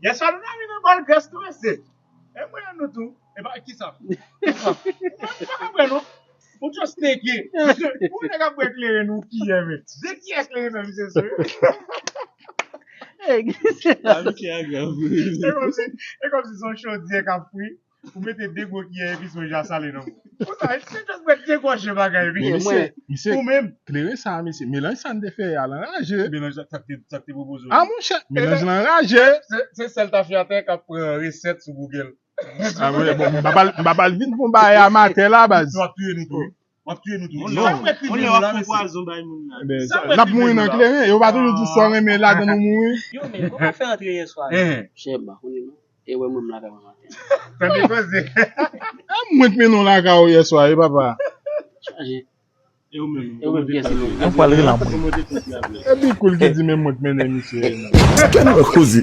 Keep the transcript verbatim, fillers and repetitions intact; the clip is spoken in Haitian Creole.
Yèswa nou ta vin nan bal grès tou, mesye. E mwen nou tou. E pa kisa? Kisa? Ou pa konprann non. Ou just teke. Ou nèg ap bwè kleren nou kiyè men. De kiyès kleren sa misye sou? Hey, Ah, misye a grav. E kòmsi, e kòmsi se yon chodyè k ap fri. Ou mete de gwo kiyè epi se yon ja sale nan men. Ou sa, se just bwè de gòje bagay epi. Men misye, misye, Ou menm. Kleren sa, misye, melanj sa n te fè a, l anraje. Melanj sa, sa k te, sa k te pwopoze. Ah, monchè, melanj lan anraje. Se, se sèl tafyatè k ap pran resèt sou Google. Ah, bon, bon, m pa pral, m pa pral vin pou bagay amatè la, baz. W ap touye nou tou. W ap touye nou tou. Moun lè w ap fè pwazon bay moun la. N ap mouri nan kleren, yo pa toujou di sa w renmen ladan nou mouri. Yo, men, kòman fè antre yèswa? Hein. Chèba, konnen non. E wè mwen m lakay mwen maten. Tande koze. Ah, mwen t mennen w lakay ou yèswa, e papa. Chaje. E ou menm? E ou menm, kiyès ki mwen? Mwen pral rele mwen. E Big Cool ki di men mwen k mennen misye. Kè nou koze.